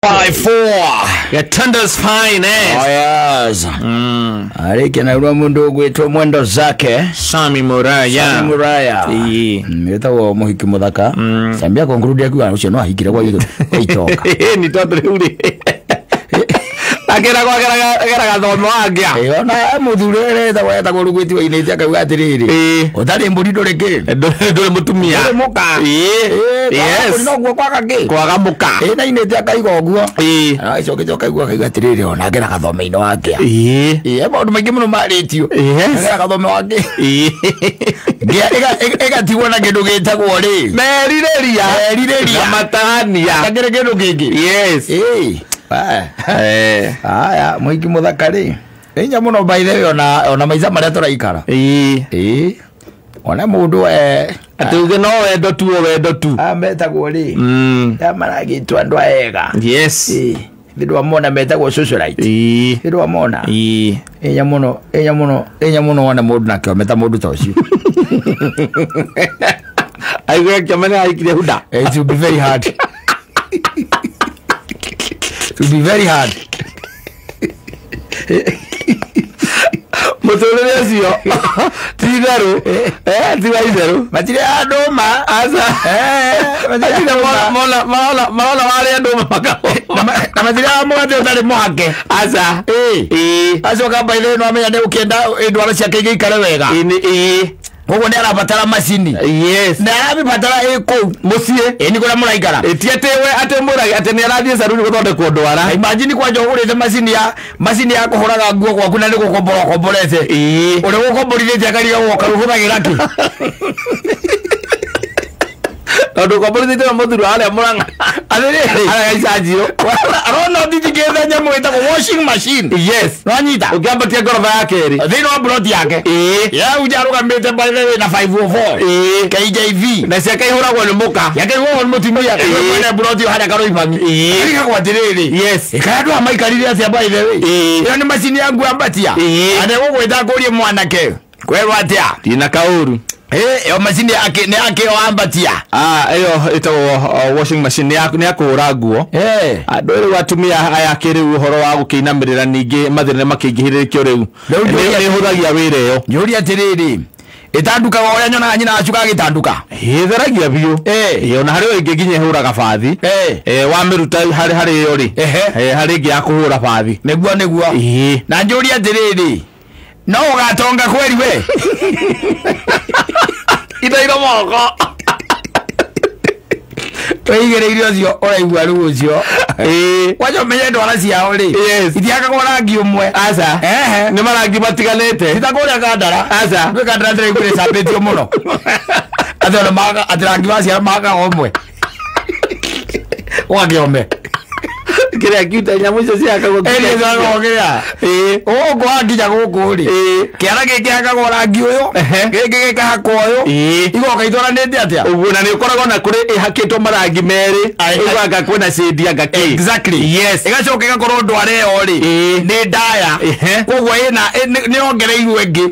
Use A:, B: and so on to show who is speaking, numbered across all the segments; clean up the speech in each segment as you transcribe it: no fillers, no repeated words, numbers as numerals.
A: 5-4.
B: Gatunda's finest.
A: Oh yes. Arĩkia mundu ugwitwo mwendo zake
B: Sami Muraya.
A: Sami Muraya. Wĩtagwo mũhiki mũthaka. Sambia conclude akiuga ũcio no ahikire kwa itoka.
B: Ni tondu rĩu rĩ. Akĩragwo ageraga thomo angĩa.
A: Ona mũthuri ũrĩa etagwo Rugwiti wainĩte akauga atĩrĩrĩ. Ũtarĩ mbũri ndũrĩ kĩ?
B: Ndũrĩ mũtumia.
A: Ndũrĩ mũka.
B: Yes.
A: Noguo kwaga kĩ?
B: Kwaga mũka.
A: Na inĩte akaiga ũguo. Agĩcoka akaigua akauga atĩrĩrĩ ona ageraga thome-inĩ wake. Maũndũ maingĩ mũno marĩtio. Ageraga thome wake. Ĩgatigwo na kĩndũ gĩtagwo rĩ.
B: Merirĩria.
A: Merirĩria.
B: Na matania.
A: Gakĩrĩ kĩndũ kĩngĩ.
B: Yes.
A: Aya mũhiki mũthaka rĩ. Nĩ mũno by the way ona maica marĩa tũraikara. Ona mũndũ
B: atĩ uge no wendo tu o wendo tu.
A: Metagwo rĩ. Maragĩtwo andũ aega.
B: Yes.
A: Thĩ ndwamona metagwo socialite. Thĩ ndwamona. Ĩnya mũno ĩnya mũno ĩnya mũno wona mũndũ na kĩome ta mũndũ ta ũcio.
B: Aigue kĩome nĩ ahikire Huda.
A: It will be very hard. It will be very hard.
B: Mũtũrĩre ũcio ti itherũ. Ti wa itherũ.
A: Matirĩ andũ ma.
B: Aca. Marona warĩa andũ makahoma.
A: Na matirĩ mũgate ũtarĩ mũhake.
B: Aca.
A: Acoka by the way no amenya nĩ ũkĩenda ndwara ciake igĩikare wega. Koguo nĩ arabatara macini.
B: Yes.
A: Na arabatara ĩ kũu
B: mũciĩ.
A: Nĩ kũrĩa mũraikara.
B: Ti atĩ we atĩ mũrage atĩ nĩ arathiĩ caruni gũthondekwo ndwara.
A: Imagine kwanja ũgũrĩte macini ya kũhũraga nguo gwaku na nĩ gũkombora ũkomborete. Ũrĩa ũkomborithĩtie akarigagwo ũhũthagĩra kĩ?
B: Tondũ ũkomborithĩtie na mũthuri wa harĩa Mũrang'a.
A: Atĩrĩrĩ.
B: Harĩa Gaicanjirũ.
A: Arona ũthithikĩte nyamũ ĩtagwo washing machine.
B: Yes.
A: Nĩwanyita?
B: Ũngĩambatia ngoroba ya kerĩ.
A: Thĩinĩ wa plot yake. Yau arũgamĩte by the way na 504. KJV.
B: Na ciake ihũragwo nĩ mũka.
A: Yake ihũragwo nĩ mũtumia. Mwene plot ĩyo harĩa Karũibang'i. Arigagwo atĩrĩrĩ.
B: Yes.
A: Ĩkaĩ andũ aya maikarire atĩa by the way? Ĩyo nĩ macini ya nguo ambatia. Na nĩgũgwĩta ngũrie mwanake. Kwerwo atĩa?
B: Ndina kaũru.
A: Ĩyo macini yake nĩ yake ambatia.
B: Ĩyo ĩtagwo washing machine nĩ ya kũhũra nguo. Andũ rĩu atumia aya kĩrĩu ũhoro wa gũkĩinamĩrĩra ningĩ mathĩna makĩingĩhĩrĩkio rĩu. Nĩ ĩhũthagia wĩra ĩyo.
A: Njũria atĩrĩrĩ. Ĩtandukaga ũrĩa nyonaga nyina acuka agĩtanduka.
B: Ĩtheragia biũ. Ona harĩ ĩngĩ nginya ĩhũraga bathi. Wamĩruta harĩ ĩyo rĩ. Harĩ ĩngĩ ya kũhũra bathi.
A: Nĩguo nĩguo. Na njũria atĩrĩrĩ. No ũgatonga kweri we.
B: Itairo moko.
A: Tũigĩrĩire ũcio ũraigua rĩu ũcio. Kwanja ũmenye ndwara ciao rĩ. Itiakagwo rangi ũmwe.
B: Aca. Nĩ marangi matiganĩte.
A: Ti ta kũrĩa Kandara.
B: Aca.
A: Gwĩ Kandara ndĩraiguire ĩcambĩtio mũno. Atĩ ona atĩ rangi wa ciara mahakaga ũmwe. Ũgakĩome.
B: Kĩrĩa kiuta nyamũ icio cihakagwo
A: kĩrĩa. Gũkũ wakinya gũkũ rĩ. Kĩara gĩkĩ kĩhakagwo rangi ũyũ. Gĩkĩ gĩkahakwo ũyũ. Igoka itwaranĩte atĩa?
B: Ũguo na nĩ ũkoragwo na kũrĩ ĩhakĩtwo marangi merĩ. Ũguo anga kwĩna shade anga kĩ.
A: Exactly.
B: Yes.
A: Ĩgacoka ĩgakorwo ndwara ĩyo rĩ. Nĩ ndaya. Koguo ĩna nĩ yongereirwo ĩngĩ.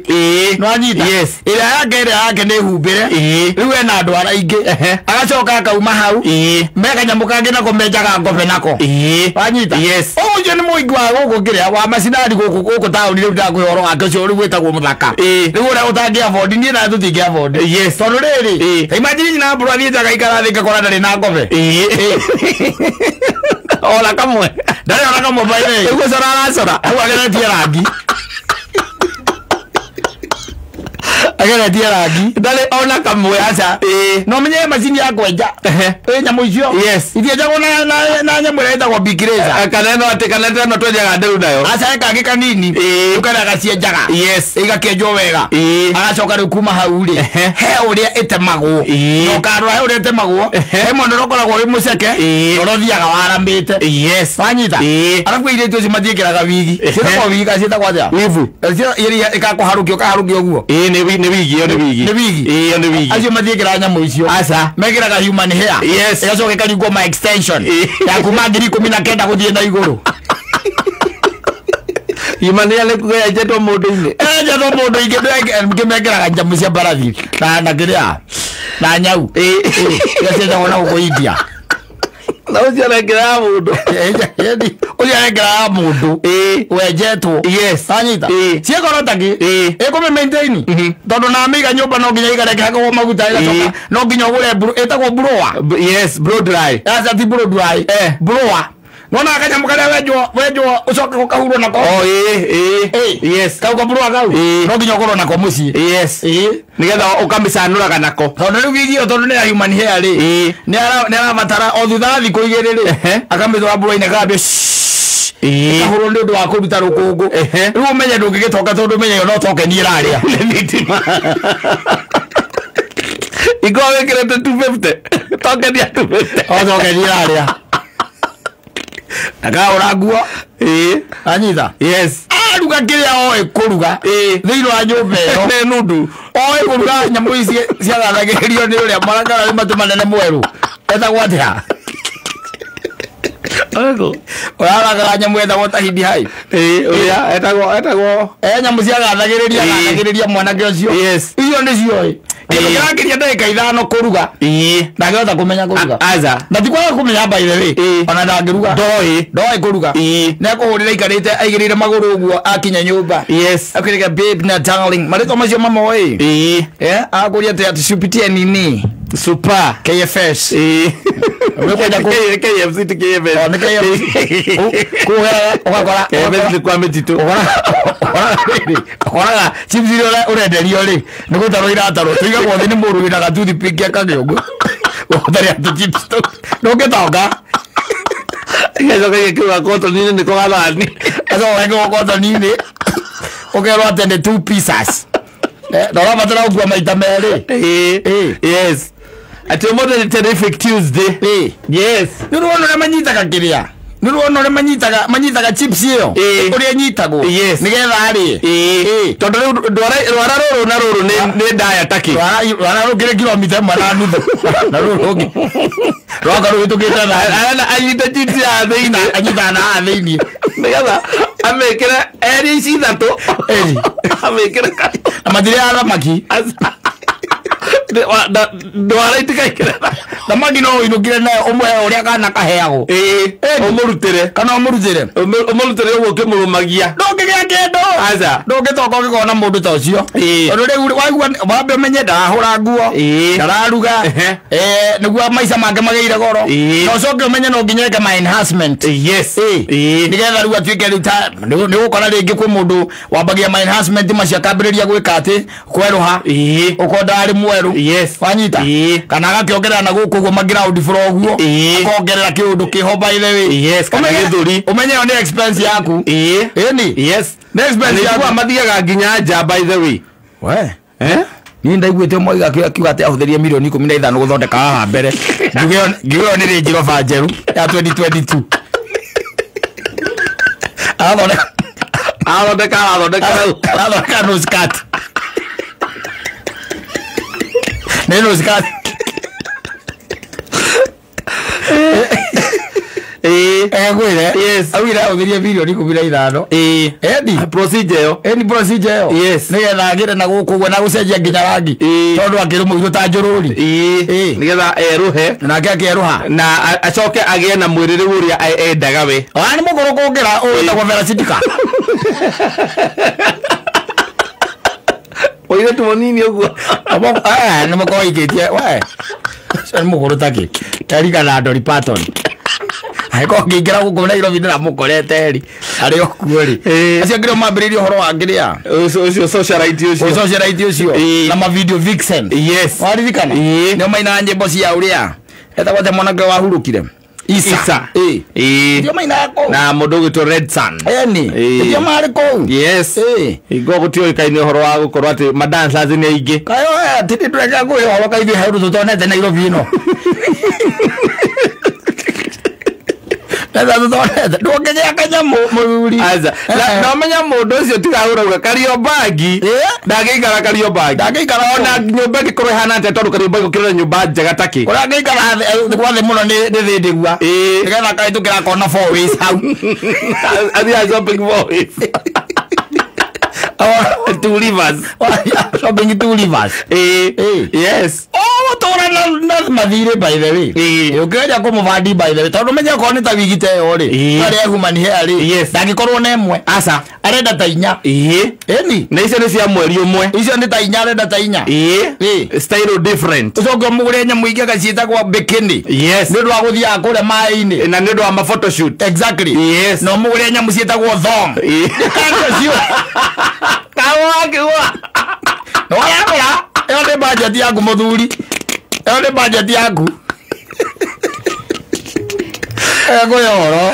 A: Nĩwanyita?
B: Yes.
A: Ĩrĩa yake nĩ humbĩre. Rĩu ena ndwara ingĩ. Agacoka akauma hau. Me kanyamũ kangĩ nako menjaga ngobe nako. Wanyita?
B: Yes.
A: Ũcio nĩ mũingĩ wa gũkũ kĩrĩa wa macinani gũkũ taũni rĩu ndakũhe ũhoro wake ũcio rĩu wĩtagwo mũthaka. Rĩu ũrĩa ũtangĩ afford niĩ nawe tũtingĩ afford.
B: Yes.
A: Tondũ rĩrĩ, ta imagine nyina mbũrũ athiĩte agaikara thĩ ngakora ndarĩ na ngobe.
B: Ona kamwe.
A: Ndarĩ ona kamwe by the way.
B: Rĩu gũcora aracora.
A: Hau ageretie rangi. Ageretie rangi.
B: Ndarĩ ona kamwe.
A: Aca. No menye macini ya kwenja. Nyamũ icio.
B: Yes.
A: Itienjagwo na nyamũ ĩrĩa ĩtagwo Big Razor.
B: Kana ĩno atĩ kana ĩno twenjaga nderu nayo.
A: Aca kangĩ kanini. Rĩu karĩa gacienjaga.
B: Yes.
A: Ĩgakĩenjwo wega. Agacoka rĩu kuma hau rĩ. He ũrĩa ĩtemagwo. Na ũkarora he ũrĩa ĩtemagwo. He mwena ũrĩa ũkoragwo wĩ mũceke. Na ũrĩa ũthiaga waramĩte.
B: Yes.
A: Wanyita? Arabu airĩtu acio matiĩkĩraga wigi. Ciĩtagwo wigi kana ciĩtagwo atĩa?
B: Wivu.
A: Iria ĩgakũharũkia ũkaharũkia ũguo.
B: Nĩ wigi ĩyo nĩ wigi.
A: Nĩ wigi.
B: Ĩyo nĩ wigi.
A: Acio matiĩkĩraga nyamũ icio.
B: Aca.
A: Mekĩraga human hair.
B: Yes.
A: Ĩgacoka ĩkaringwo ma extension. Ya kuma 19,000 gũthiĩ na igũrũ.
B: Human hair nĩ kuga yenjetwo mũndũ-inĩ.
A: Yenjetwo mũndũ-inĩ ngĩmekĩraga nyamũ cia mbarathi na kĩrĩa na nyau. Iria cienjagwo na gũkũ India.
B: Na ũcio arengera mũndũ.
A: Ũcio arengera mũndũ. Wenjetwo.
B: Yes.
A: Anyita. Ciegoro taki. Ĩkũmĩ maintain. Tondũ na mĩiga nyũmba no nginya igareke maguta igacoka. No nginya ũgũre ĩtagwo blower.
B: Yes, blow dry.
A: Aca ti blow dry. Blower. Nona kanyamũ karĩa wenjwo ũcoke gũkahurwo nako.
B: Oh, yes.
A: Kau kablower kau. No nginya ũkorwo nako mũciĩ.
B: Yes. Nĩgetha ũkamĩcanũraga nako.
A: Tondũ rĩu wigi ĩyo tondũ nĩ ya human hair rĩ. Nĩ arabatara o thutha wa thikũ igĩrĩ rĩ. Akamĩtwara blower-inĩ akambia ĩkahũrwo nĩ ũndũ wa kũruta rũkũngũ. Rĩu ũmenye ndũngĩgĩtoka tondũ ũmenye ĩyo no tokeni ĩrarĩa.
B: Nĩ thitima. Ikorwo wĩkĩrĩte 250. Tokeni ya 250.
A: O tokeni ĩrarĩa. Akahũra nguo. Anyita.
B: Yes.
A: Aruga kĩrĩa oĩ kũruga. Thĩinĩ wa nyũmba ĩyo.
B: Nĩ nundu.
A: Oĩ kũruga nyamũ ici ciagathagĩrĩrio nĩ ũrĩa marakara nĩ matũ manene mwerũ. Etagwo atĩa? Ũraragaga nyamũ etagwo tahidi hai.
B: Ũrĩa etagwo.
A: Nyamũ ciagathagĩrĩria agathagĩrĩria mwanake ũcio.
B: Yes.
A: Icio nĩcio. Kĩndũ kĩrakiria ndagĩka ithano kũruga. Ndangĩhota kũmenya kũruga.
B: Aca.
A: Na ti kwaga kũmenya by the way. Ona ndangĩruga. Ndoĩ kũruga. Nĩ akũhũrĩra aikarĩte aigĩrĩire magũrũ ũguo akinya nyũmba.
B: Yes.
A: Akwĩrĩga babe na darling. Marĩtwa macio mamoĩ. Akũria atĩ atusupitie nini?
B: Super.
A: KFS.
B: KFC ti KFS.
A: Nĩ KFC. Kũgera ũgakora
B: KFS nĩ kwa mĩtitũ.
A: Ũkoraga chips iria ũrenderio rĩ nĩ gũtarwo iratarwo tũigagwo thĩ nĩ mũndũ wĩna gatoothpick akagĩũngũ. Ũtarĩa tũ chips tũu. Ndũngĩtonga.
B: Gĩcoka gĩkĩuga kotoni-inĩ nĩko gathani.
A: Gacoka gĩkĩuga kotoni-inĩ. Ũkerwo atĩ nĩ 2 pieces. Na ũrabatara gũkua maita merĩ.
B: Yes. Ati ũmũthĩ nĩ Terrific Tuesday. Yes.
A: Nĩ ũrona ũrĩa manyitaga kĩrĩa. Nĩ ũrona ũrĩa manyitaga chips ĩyo. Ũrĩa ĩnyitagwo.
B: Yes.
A: Nĩgetha arĩe.
B: Tondũ rĩu rwara rũrũ na rũrũ nĩ ndaya takĩ.
A: Rwara rũkĩrĩ kilomita ĩmwe na nuthu. Na rũrũ rũngĩ. Rwaka rũhĩtũkĩte na
B: arenda anyite chips ya thĩinĩ.
A: Anyitaga na haha thĩinĩ.
B: Nĩgetha amĩkĩre eri ici ithatũ. Amĩkĩre
A: Na matirĩaga thamaki.
B: Ndwara itikaikĩre.
A: Thamaki no ũinũkire nayo ũmũhe ũrĩa kana kaheagwo.
B: Ũmũrutĩre.
A: Kana ũmũrutĩre.
B: Ũmũrutĩre ũguo ũkĩmũrũmagia.
A: Ndũngĩgĩa kĩndũ.
B: Aca.
A: Ndũngĩtoka ũngĩkona mũndũ ta ũcio. Tondũ rĩu waigua wambe ũmenye ndarahũra nguo. Ndararuga. Nĩguo maica make magĩire goro. Na ũcoke ũmenye no nginya eke ma enhancement.
B: Yes.
A: Nĩgetha rĩu atuĩke rĩu ta nĩ ũgũkora rĩngĩ kwĩ mũndũ wambagia ma enhancement macio akambĩrĩria gwĩka atĩ kwerũha. Ũkonda arĩ mwerũ.
B: Yes.
A: Wanyita. Kana agakĩongerera na gũkũ ũguo ma ground floor ũguo. Akongerera kĩũndũ kĩho by the way.
B: Yes, kana gĩthũri.
A: Ũmenye ĩyo nĩ expense yaku. Ĩni.
B: Yes.
A: Nĩ expense yaku.
B: Nĩguo mathiaga nginya nja by the way.
A: We. Niĩ ndaiguĩte ũmwe akiuga atĩ ahũthĩrire milioni 15 gũthondeka haha mbere. Ngiuga ĩyo nĩ Range Rover njerũ ya 2022. Arathondeka nose cut. Nĩ nose cut. Ngwĩre.
B: Yes.
A: Augire ahũthĩrire milioni 15. Eni.
B: Procedure ĩyo.
A: Eni procedure ĩyo.
B: Yes.
A: Nĩgetha agĩre na gũkũ ũguo na gũcenjia nginya rangi. Tondũ akĩrĩ mũirũ ta njũrũri.
B: Nĩgetha erũhe.
A: Nake akĩerũha.
B: Na acoke agĩe na mwĩrĩ rĩu ũrĩa endaga we.
A: Ona nĩ mũkũrũ kũngĩra ũyũ wĩtagwo Vera Sidika.
B: Mũirĩtu mũnini ũguo.
A: Nĩ mũkorwo aikĩtie we. Ũcio nĩ mũkũrũ takĩ. Erigana Dolly Parton. Angĩkorwo ngĩingĩra gũkũ Nairobi ndĩramũkorete rĩ. Arĩ o kuo rĩ. Acio angĩ nĩo mambĩrĩirie ũhoro wa kĩrĩa.
B: Ũcio socialite ũcio.
A: Socialite ũcio. Na ma video vixen.
B: Yes.
A: Waririkana? Nĩo mainaga nyĩmbo cia ũrĩa. Etagwo atĩa mwanake wahurũkire? Isa. Nĩo mainaga kũu.
B: Na mũndũ ũgwĩtwo Red Sun.
A: Ĩni. Nĩo marĩ kũu.
B: Yes. Hingo gũtiũĩkaine ũhoro wa gũkorwo atĩ ma dancers nĩ aingĩ.
A: Kayo atĩ nĩ ndĩreka ngũhe ũhoro kaĩ ithuĩ he ũndũ tũtonete Nairobi ĩno. Ndũngĩgĩa kanyamũ mũthuri.
B: Aca. Na ũmenya mũndũ ũcio tiga ũrauga Kariobangi. Ndangĩikara Kariobangi.
A: Ndangĩikara
B: ona nyũmba ĩngĩkorwo ĩhana atĩa tondũ Kariobangi gũkĩrĩ nyũmba njega takĩ.
A: Ũrĩa angĩikara gwa thĩ mũno nĩ thĩndĩgua. Nĩgetha akahĩtũkĩra akona four ways hau.
B: Athiaga shopping four ways. Two rivers.
A: Shopping two rivers.
B: Yes.
A: Oh, tora na mathire by the way. Ukigeria kumubandi by the way. Tondu menya ko ni ta wigi ta yo ri. Aria human hair ri. Ndangĩkorwo na ĩmwe.
B: Aca.
A: Arenda ta inya. Eni.
B: Na icio nĩ cia mweri ũmwe.
A: Icio nĩ ta inya arenda ta inya.
B: Style different.
A: Ucoke ũmũgũre nyamũ ingĩ agaciĩtagwo bikini.
B: Yes.
A: Nĩ ũndũ wa gũthiaga kũrĩa maĩ-inĩ.
B: Na nĩ ũndũ wa ma photoshoot.
A: Exactly.
B: Yes.
A: Na ũmũgũre nyamũ ciĩtagwo thong. Ũcio.
B: Kawa.
A: No aragũra. Ĩyo nĩ budget yaku mũthuri. Ĩyo nĩ budget yaku. Ngũya ũhoro.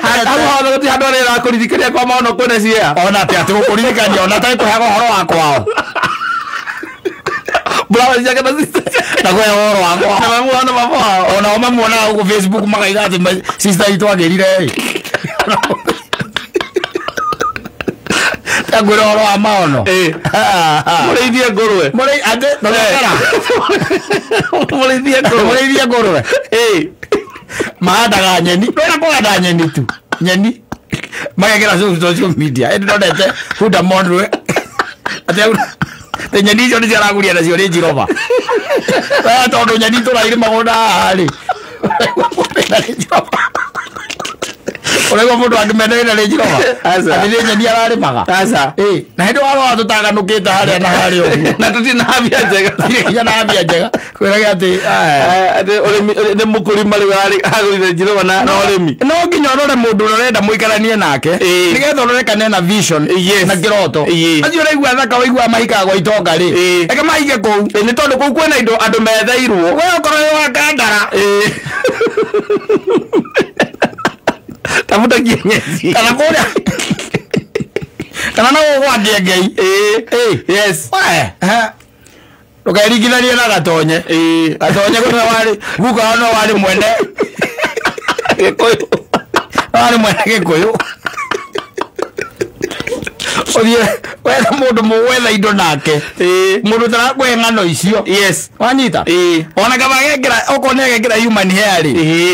B: Hau gũtirĩ handũ arĩa kũririkania kwa maono kwĩna cia.
A: Ona atĩ atĩ gũkũririkania ona atarĩ kũheaga ũhoro wa kwao.
B: Brother ciake na sister.
A: Na kũheaga ũhoro wa kwao.
B: Na mamuona baba wao.
A: Ona o mamuonaga gũkũ Facebook makaiga atĩ sister itũ agĩrire ĩ. Ngwĩra ũhoro wa maono.
B: Mũrĩithie ngũrwe.
A: Atĩ ndũgekera.
B: Mũrĩithie ngũrwe.
A: Mũrĩithie ngũrwe. Mahandaga nyeni. Ndwenda kũhanda nyeni tu. Nyeni. Magekĩra social media. Ĩndĩ ndonete Huda Monroe. Atĩ nyeni icio nĩcio aragũria nacio Range Rover. Tondũ nyeni tũrairĩmagwo na haha rĩ. Ũraigua mũndũ angĩmena wĩna Range Rover. Atĩ nĩ nyeni ararĩmaga.
B: Aca.
A: Na hĩndĩ warora tũtaganũkĩte harĩa na harĩa ũguo.
B: Na tũtirĩ na mbia njega.
A: Tũtirĩ nginya na mbia njega. Kwĩrage atĩ
B: atĩ ũrĩmi nĩ mũkũrima rĩu agũrire Range Rover na ũrĩmi.
A: No nginya ũrore mũndũ ũrĩa ũrenda mũikaranie nake. Nĩgetha ũrore kana ena vision na kĩroto. Acio ũraigua thaka waigua mahikaga gwa itonga rĩ. Reke mahike kũu.
B: Nĩ tondũ kũu kwĩna indo andũ metheirwo.
A: We okorwo wĩ wa Kandara.
B: Tafuta kienyeji.
A: Kana kũrĩa. Kana no gwa Kĩengei.
B: Yes.
A: We. Ndũkeringithanie na Gatonye. Gatonye kũrĩa warĩ guka no warĩ mwene
B: Gĩkũyũ.
A: Warĩ mwene Gĩkũyũ. Ũthiĩ wetha mũndũ mũgwetha indo nake. Mũndũ ũtarakũhe ng'ano icio.
B: Yes.
A: Wanyita? Ona kaba agekĩra okorwo nĩ agekĩra human hair rĩ.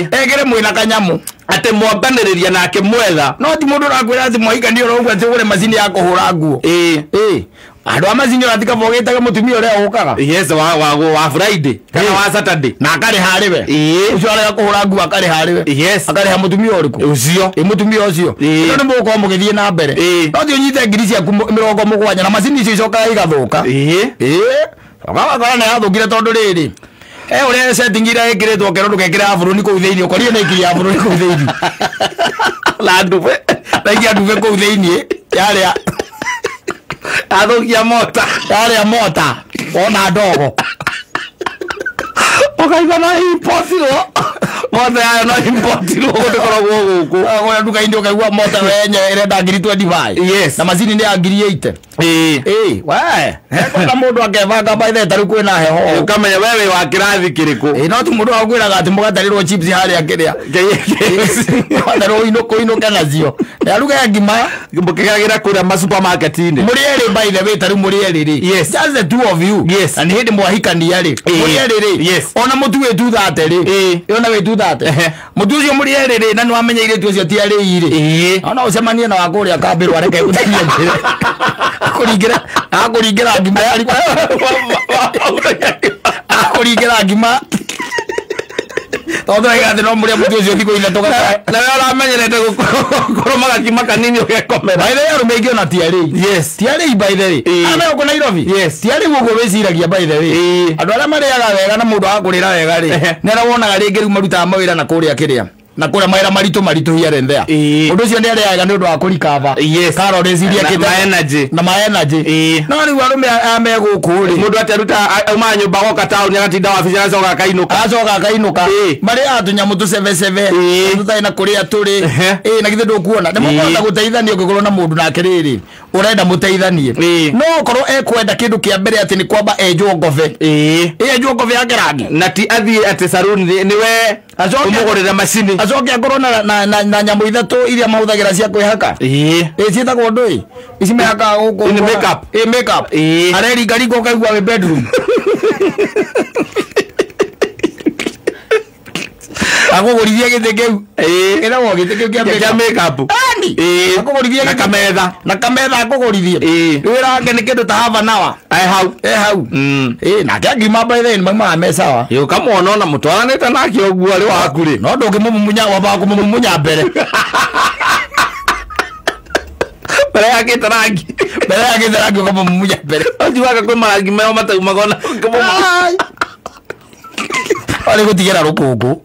A: Ekĩre mwĩna kanyamũ.
B: Atĩ mwambanĩrĩria nake mwetha.
A: No ti mũndũ ũrakwĩra atĩ mwahikania ũrauga atĩ ũgũre macini ya kũhũra nguo. Andũ a macini ũratika ũgĩtaga mũtumia ũrĩa ũkaga.
B: Yes, wa Friday kana wa Saturday.
A: Na akarĩha harĩ we. Ũcio arĩa kũhũra nguo akarĩha harĩ we.
B: Yes.
A: Akarĩha mũtumia ũrĩkũ?
B: Ũcio.
A: Mũtumia ũcio. Ĩno nĩ mũgũkorwo mũgĩthiĩ na mbere. No ti ũnyite ngiri ciaku 70 na macini icio icokaga igathũka. Ũgakora nĩ yathũkire tondũ rĩrĩ. Ũrĩa setting iria ĩkĩrĩtwo kerwo ndũgekĩre abũrũni kũu thĩinĩ ũkorire nĩ ĩkĩria abũrũni kũu thĩinĩ.
B: Na ndube.
A: Na ikia ndube kũu thĩinĩ yarĩa
B: athũkia mota.
A: Yarĩa mota ona ndogo.
B: Ũkaigua no importirwo. Mota yayo no importirwo ndĩkoragwo gũkũ.
A: Kũrĩa nduka-inĩ ũkaigua mota wenyewe ĩrenda ngiri 25.
B: Yes.
A: Na macini nĩ ya ngiri 80. We. Kwenda mũndũ akebanga by the way tarĩu kwĩna heho.
B: Ũkamenya we wĩ wa kĩrathi kĩrĩkũ.
A: No ti mũndũ wakwĩraga atĩ mũgatarĩrwo chips harĩa kĩrĩa. Mũgatarĩrwo inũke nacio. Na aruge ngima.
B: Mũkĩgagĩra kũrĩa ma supermarket-inĩ.
A: Mũrĩ erĩ by the way tarĩu mũrĩ erĩ rĩ.
B: Yes.
A: Just the two of you.
B: Yes.
A: Na nĩ hĩndĩ mwahikania rĩ. Mũrĩ erĩ rĩ.
B: Yes.
A: Ona mũtu wĩ 230 rĩ. Ona wĩ 230. Mũtu ũcio mũrĩ erĩ rĩ na nĩ wamenya airĩtu acio ti arĩi rĩ. Ona ũcemanie na wa kũrĩa kambĩrwo areke gũthiĩ njĩra. Akũringĩra ngima ya akũringĩra ngima. Tondũ raiga atĩ no mũrĩa mũtu ũcio thikũ ithatũ
B: Na we ũramenyerete kũrũma gakima kanini ũgekomera.
A: By the way arũme aingĩ ona ti arĩi.
B: Yes.
A: Ti arĩi by the way. Arĩa me gũkũ Nairobi.
B: Yes.
A: Ti arĩi ũguo wĩciragia by the way. Andũ arĩa marĩaga wega na mũndũ agakũrĩra wega rĩ. Nĩ arĩa wonaga rĩngĩ rĩu marutaga mawĩra na kũrĩa kĩrĩa. Na kũrĩa mawĩra maritũ maritũ here and there. Ũndũ ũcio nĩ arĩaga nĩ ũndũ wa kũrikava.
B: Yes.
A: Calories iria
B: Na energy.
A: Na ma energy. No rĩu arũme aya me gũkũ rĩ.
B: Mũndũ atĩ aruta auma nyũmba agoka taũni agatinda wabici agacoka akainũka.
A: Agacoka akainũka. Marĩaga tũnyamũ tũcebecebe. Tũtarĩ na kũrĩa tũrĩ. Na githĩ ndũkuona. Nĩ mũkũhota gũteithania ũngĩkorwo na mũndũ nake rĩrĩ. Ũrenda mũteithanie. No okorwo ekwenda kĩndũ kĩa mbere atĩ nĩ kwamba enjwo ngobe. Enjwo ngobe yake rangi.
B: Na ti athiĩ atĩ saruni nĩwe ũmũgũrĩre macini.
A: Acoke akorwo na nyamũ ithatũ iria mahũthagĩra cia kwĩhaka. Ciĩtagwo ndũĩ. Ici mehakaga gũkũ.
B: Nĩ makeup.
A: Makeup. Areringaringa ũkaigua wĩ bedroom. Akũgũrithie gĩtĩ kĩu. Ĩragwo gĩtĩ kĩu kĩa
B: make up.
A: Ani. Akũgũrithie
B: na kametha.
A: Na kametha akũgũrithie. Wĩra wake nĩ kĩndũ ta half an hour.
B: Eh hau.
A: Eh hau. Nake angiuma by then maumaga me sawa.
B: Ĩ ũkamwona ona mũtwaranĩte nake ũguo arĩ waku rĩ.
A: No ndũngĩmũmumunya wambaga kũmũmumunya mbere.
B: Mbere yakĩte rangi.
A: Mbere yakĩte rangi ũkamũmumunya mbere.
B: Ũnjugaga kwĩ marangi meo mataumaga ona ũngĩmũmumunya.
A: Arĩ gũtigĩra rũkũngũ.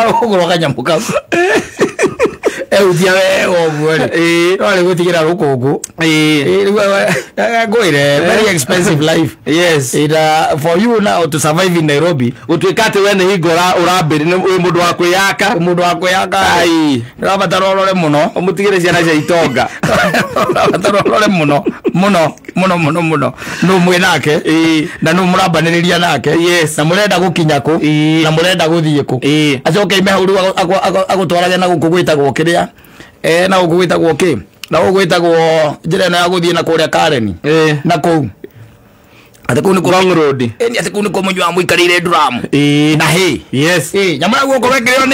A: Rũkũngũ rwa kanyamũ kau. Ehutia wega ũguo rĩ. No arĩ gũtigĩra rũkũngũ. Rĩu ngwĩre very expensive life.
B: Yes.
A: For you now to survive in Nairobi.
B: Gũtuĩka atĩ we nĩ hingo ũrambĩrĩ wĩ mũndũ wa kwĩyaka.
A: Mũndũ wa kwĩyaka. Ũrabatara ũrore mũno.
B: Ũmũtigĩre ciana cia itonga.
A: Ũrabatara ũrore mũno. Mũno mũno mũno mũno. Nũ mwĩ nake. Na nũ mũrambanĩrĩria nake.
B: Yes.
A: Na mũrenda gũkinya kũ. Na mũrenda gũthiĩ kũ. Acoke ime hau rĩu agũtwarage na gũkũ gwĩtagwo kĩrĩa. Na gũkũ gwĩtagwo kĩ? Na gũkũ gwĩtagwo njĩra ĩno ya gũthiĩ na kũrĩa Karen. Na kũu. Atĩ kũu nĩ kũ
B: Wrong road.
A: Atĩ kũu nĩ kũ mũnyuaga mũikarĩire nduramu. Na hĩ.
B: Yes.
A: Nyamũ ya guoko wekĩrĩo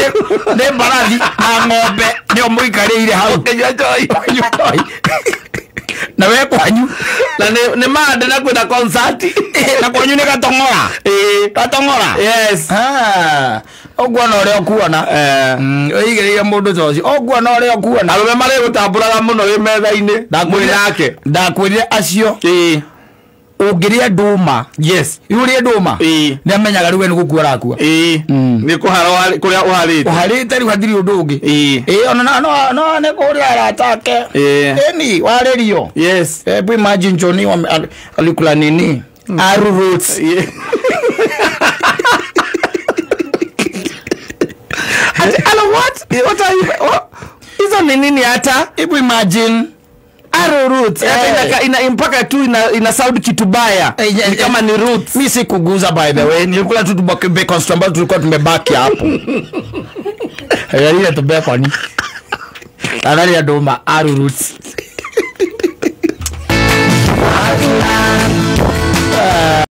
A: nĩ mbarathi na ng'ombe nĩyo mũikarĩire hau.
B: Ũkĩnyua njohi.
A: Ũkĩnyua njohi. Na we kwanyu.
B: Na nĩ mande na kwĩna concert.
A: Na kwanyu nĩ gatong'ora. Gatong'ora.
B: Yes.
A: Ũguona ũrĩa ũkuona. Ũigĩrĩire mũndũ ta ũcio. Ũguona ũrĩa ũkuona.
B: Arũme marĩgũtambũraga mũno wĩ metha-inĩ. Mwĩ nake.
A: Ndakwĩrire acio. Ũngĩrĩa ndũma.
B: Yes.
A: Ũrĩe ndũma. Nĩ amenyaga rĩu we nĩ gũkua arakua.
B: Nĩ kũhara kũrĩa ũharĩte.
A: Ũharĩte rĩu hatirĩ ũndũ ũngĩ. Ona no nĩ kũrĩa arata ake. Ĩni warĩrio.
B: Yes.
A: Hebu imagine Johnny alikula nini? Aru roots.
B: Ati what? What are you? Hizo ni nini hata?
A: Hebu imagine
B: Arrow roots. Hata ina mpaka tu ina sound kitu baya. Ni kama ni roots.
A: Mimi sikuguza by the way. Nilikula tu bacon ambazo tulikuwa tumebaki hapo. Ile tu bacon. Angalia ndũma arrow roots.